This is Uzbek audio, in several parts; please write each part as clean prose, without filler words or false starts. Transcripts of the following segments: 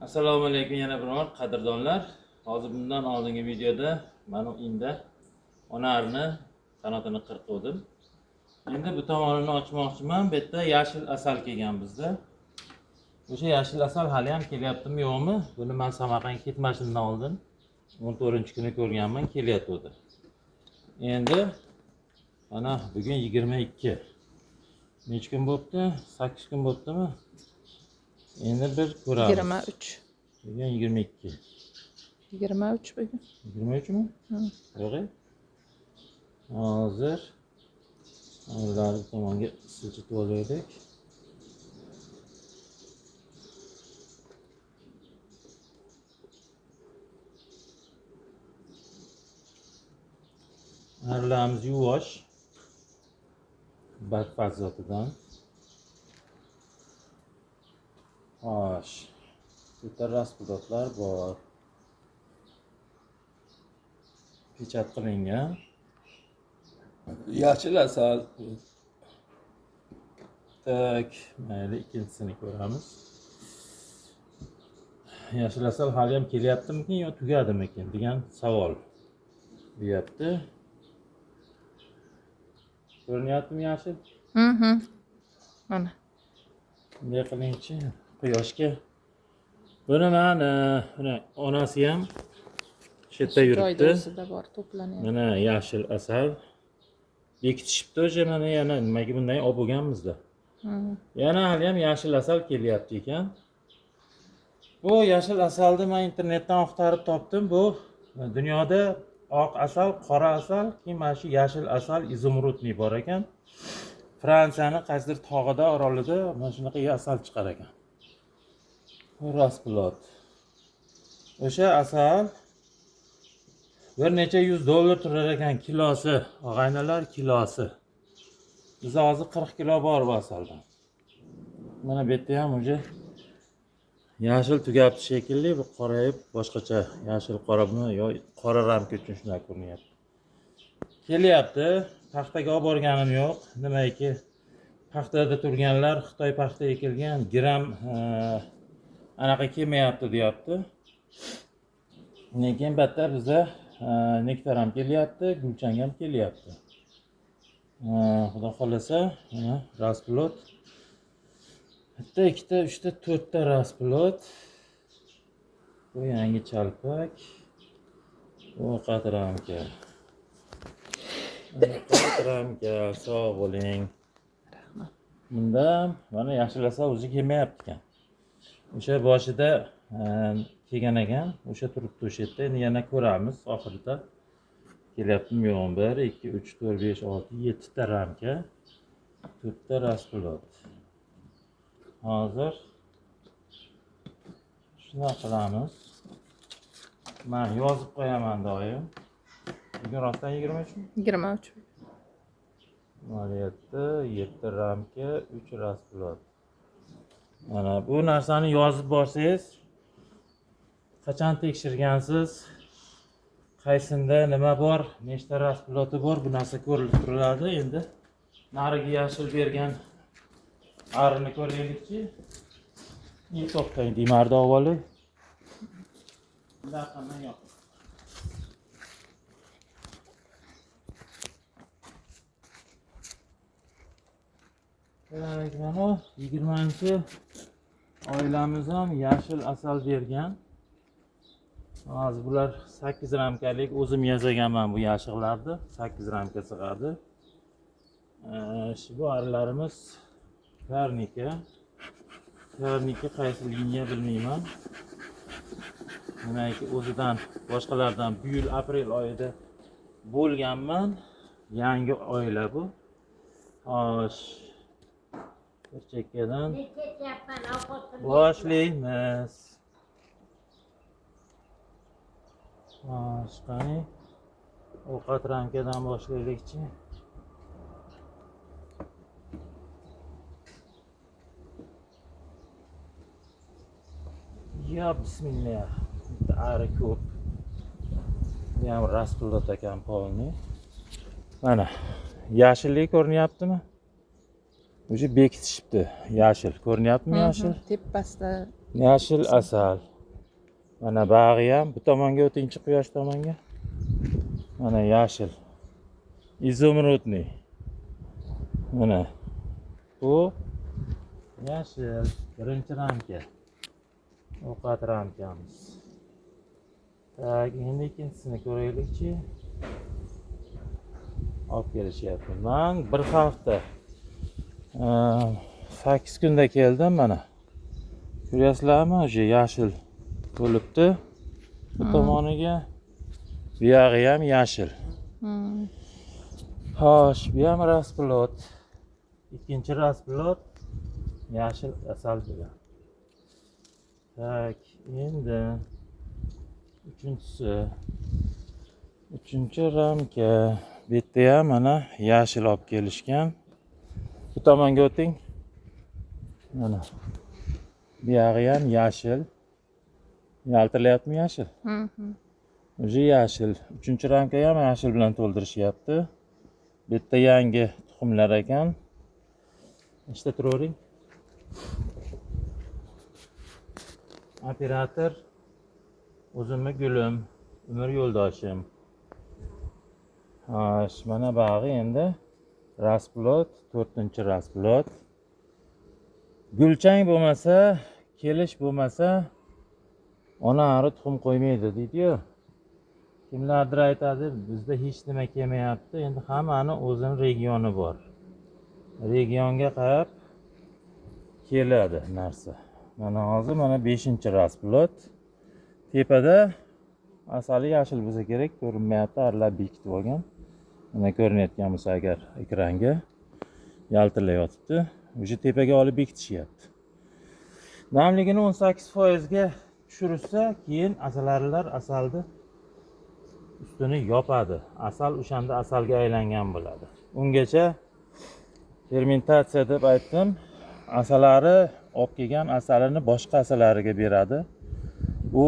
Assalomu alaykum yana bir bor qadrdonlar. Hozir bundan oldingi videoda mana inda onarni qanotini qirquvdim. Endi bu tomonini ochmoqchiman. Bu yerda yashil asal kelgan bizda. O'sha yashil asal hali ham kelyaptimi yo'qmi? Buni men Samarqandga ketmashimdan oldin 14-kuni ko'rganman, kelyapti. Endi mana bugun 22. Necha kun bo'pti? 8 kun bo'ptimi? Endi bir ko'ramiz. 23. Bugun 22. 23 bugun. 23 mi? Yo'q. Hozir ularni tomonga siljitib olaylik. Arılarımız yuvosh. Bakfaz zotidan. Xo'sh. Bitta rasplodlar bor. Pechat qilingan. Yashil asal. Tak, mayli ikkinchisini ko'ramiz. Yashil asal hali ham kelyaptimikin yo tugadimikin degan savol deyapti. Ko'rinyaptimi yashil? Mana. Bunday qilingchi, quyoshga. Buni mana onasi ham shu yerda yuribdi. O'zida bor, to'planyapti. Mana yashil asal bekitishibdi o'sha, mana yana nimaga bunday olib bo'lganmizda. Yana hali ham yashil asal kelyapti ekan. Bu yashil asalni men internetdan axtarib topdim. Bu dunyoda oq asal, qora asal, keyin mana shu yashil asal izumrudniy bor ekan. Fransiyani qaysidir tog'ida, orolida mana shunaqa asal chiqar ekan. Bu rasplot. O'sha asal bir necha yuz dollar turar ekan kilosi, og'aynilar, kilosi. Bizda hozir 40 kilo bor bu asaldan. Mana bu yerda ham уже yashil tugabdi shekilli, bu qorayib boshqacha yashil qora, buni yo qora ramka uchun shunaqa ko'rinyapti. Kelyapti. Paxtaga olib borganim yo'q. Nimaki paxtada turganlar Xitoy paxta ekilgan gram anaqa kelmayapti deyapti. Lekin battar bizda nektar ham kelyapti, gulchang ham kelyapti. Xudo xolasa, mana rasplot. Bitta, ikkita, uchta, to'rtta rasplot. Bu yangi chalpak. Bu ovqat ramka. Ovqat ramka, sog' bo'ling. Rahmat. Bunda mana yashil asal o'zi kelmayapti ekan. O'sha boshida kelgan ekan, o'sha turibdi o'sha yerda. Endi yana ko'ramiz oxirida. Kelyaptimi yo'qmi? 1, 2, 3, 4, 5, 6, 7 ta ramka, 4 ta rasplot. Hozir shunday qilamiz. Men yozib qo'yaman doim. Bugun rostdan 23 mi? 23. Mana 7, 7 ramka, 3 rasplot. Mana bu narsani yozib borsangiz, qachon tekshirgansiz, qaysinda nima bor, nechta rasploti bor, bu narsa ko'rilib turiladi. Endi narigi yashil bergan arini ko'raylikchi. To'xtang, dimarda avvali. Bundan yo'q. Tak, mana 20 oilamiz ham yashil asal bergan. Hozir bular 8 ramkalik, o'zim yasaganman bu yashillarni, 8 ramka sig'adi. Shu bu arilarimiz karnika. Karnika qaysi liniya bilmayman. Nimaki o'zidan boshqalardan bu yil aprel oyida bo'lganman. Yangi oila bu. Xo'sh. Bir chekkadan boshlaymiz. Xo'sh, qani ovqat ramkadan boshlaylikchi. Ya bismillah. Bitta ari ko'p. Bu ham rasplot ekan polni. Mana yashillik ko'rinyaptimi? O'sha bekitishibdi. Yashil ko'rinyaptimi yashil? Tepasida yashil asal. Mana bag'i ham bu tomonga o'tingchi, quyosh tomonga. Mana yashil. Изумрудный. Mana bu yashil birinchi ramka. Ovqat ramkamiz. Так, endi ikkinchisini ko'raylikchi. Olib kelishyapti. Man bir hafta 8 kunda keldim mana. Ko'ryapsizlarmi? O'sha yashil bo'libdi. Bu tomoniga. Bu yog'i ham yashil. Xo'sh, bu ham расплод. Ikkinchi расплод yashil asal bilan. Так, endi uchinchisi. Uchinchi ramka. Bu yerda ham mana yashil olib kelishgan. Bu tomonga o'ting. Mana. Bu yog'i ham yashil. Yaltirlayaptimi yashil? Уже yashil. Uchinchi ramka ham yashil bilan to'ldirishyapti. Bu yerda yangi tuxumlar ekan. Ishda turavering. Operator o'zimni gulim, umr yo'ldoshim. Xo'sh, mana bag'i endi расплод, 4-chi расплод. Gulchang bo'lmasa, kelish bo'lmasa, ona ari tuxum qo'ymaydi deydi-yu. Kimlardir aytadi, bizda hech nima kelmayapti. Endi hammani o'zini regioni bor. Regionga qarab keladi narsa. Mana hozir mana 5-chi расплод. Tepada asali yashil bo'lsa kerak, ko'rinmayapti, aralab bekitib olgan. Mana ko'rinayotgan bo'lsa agar ekranga yaltirlayotibdi. O'sha tepaga olib bekitishyapti. Namligini 18% ga tushirsa, keyin asalarilar asalni ustini yopadi. Asal o'shanda asalga aylangan bo'ladi. Ungacha fermentatsiya deb aytdim. Asalari olib kelgan asalini boshqa asalariga beradi. U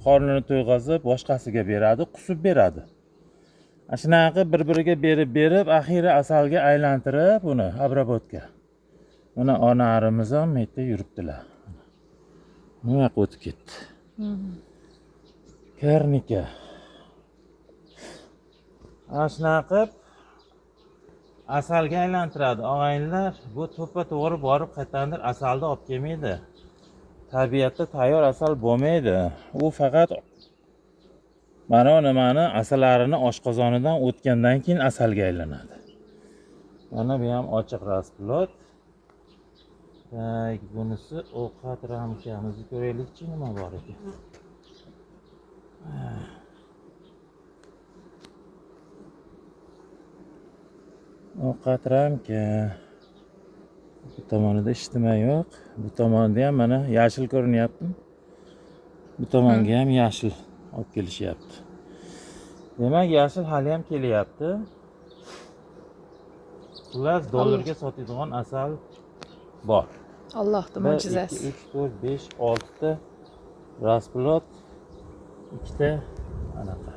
qornini to'yg'azib boshqasiga beradi, qusib beradi. Ana shunaqa bir-biriga berib-berib, axiri asalga aylantirib uni обработка. Mana ona arimiz ham bu yerda yuribdilar. Bu yoqqa o'tib ketdi. Karnika. Ana shunaqa qilib asalga aylantiradi. Og'aynilar, bu to'ppa-to'g'ri borib qayerdandir asalni olib kelmaydi. Tabiatda tayyor asal bo'lmaydi. U faqat mana nimani asalarini oshqozonidan o'tgandan keyin asalga aylanadi. Mana bu ham ochiq расплод. Так, bunisi ovqat ramkamizni ko'raylikchi, nima bor ekan. Ovqat ramka. Bu tomonida hech nima yo'q. Bu tomonda ham mana yashil ko'rinyapti. Bu tomonga ham yashil olib kelishyapti. Demak, yashil hali ham kelyapti. Xullas, dollarga sotadigan asal bor. Allohning mo'jizasi. 1 2 3 4 5 6 ta расплод, ikkita anaqa.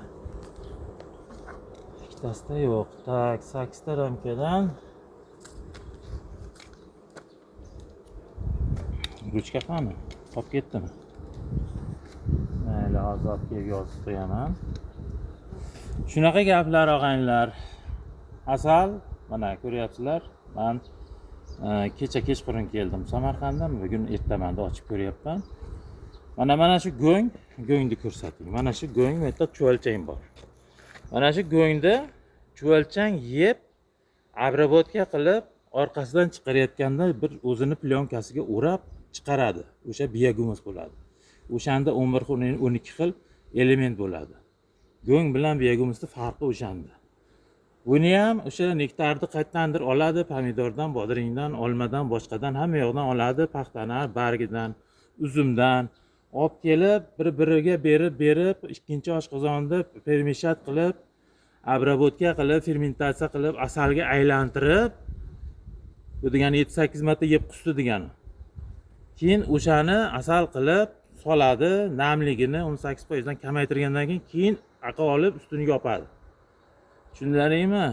Ikkitasida yo'q. Tak, 8 ta ramkadan ruchka qani? Qolib ketdimi? Mayli, hozir olib kelib yozib qo'yaman. Shunaqa gaplar og'aynilar. Asal, mana ko'ryapsizlar. Men kecha kechqurun keldim Samarqanddan, bugun ertamanda ochib ko'ryapman. Mana shu go'ngni ko'rsating. Mana shu go'ng, bu yerda chuvalchang bor. Mana shu go'ngda chuvalchang yeb, обработка qilib, orqasidan chiqarayotganda bir o'zini plyonkasiga o'rab chiqaradi. O'sha biogumus bo'ladi. O'shanda 11 xil, 12 xil element bo'ladi. Go'ng bilan biogumusning farqi o'shanda. Buni ham o'sha nektarni qayerdandir oladi, pomidordan, bodringdan, olmadan, boshqadan, hamma yoqdan oladi, paxtani bargidan, uzumdan olib kelib, bir-biriga berib-berib, ikkinchi oshqozonda fermentat qilib, обработка qilib, fermentatsiya qilib, asalga aylantirib, bu degani 7-8 marta yeb qusdi degani. Keyin o'shani asal qilib soladi, namligini 18% dan kamaytirgandan keyin aqa olib ustini yopadi. Tushundilaringmi?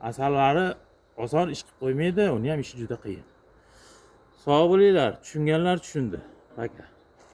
Asallari oson ish qilib qo'ymaydi, uni ham ishi juda qiyin. Sog' bo'linglar, tushunganlar tushundi. Пока.